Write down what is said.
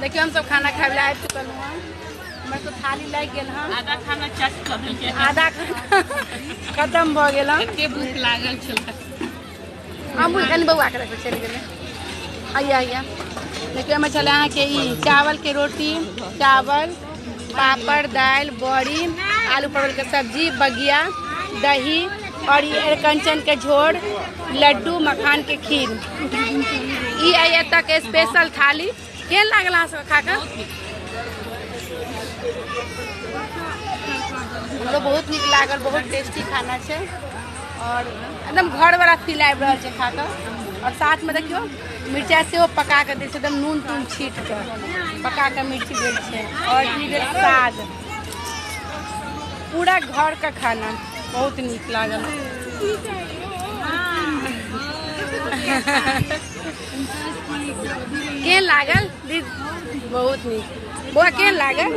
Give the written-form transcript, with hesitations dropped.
देखियौ हमसब खाना खाय लए आबि चुकल हँ। हमर सब थाली लागि गेल हँ। आधा खाना चट कऽ देलकै। आधा खाना खतम भऽ गेल हँ। एते भूख लागल छल। हमहूँ कनि बौआके रखबै चलि गेलै। आइया आइया, देखियौ एहिमे छलै अहाँके ई चावलके रोटी, चावल, पापड़, दालि, बड़ी, आलू परवलके सब्जी, बगिया, दही और ई अरिकंचनके झोर, लड्डू, मखानके खीर। ई अइ एतऽके स्पेशल थाली। केहन लागल अहाँ सबके खाकऽ? हमरो बहुत नीक लागल, बहुत टेस्टी खाना छै और एकदम घरवला फील आबि रहल छै खाकऽ। और साथमे देखियौ मिरचाइ सेहो पका कऽ दै छै, एकदम नून तून छीट कऽ पका कऽ मिर्ची देल छै। और ई भेल साग, पूरा घरके खाना बहुत नीक लागल। केहन लागल दीदी? बहुत नीक। बौआ केहन लागल?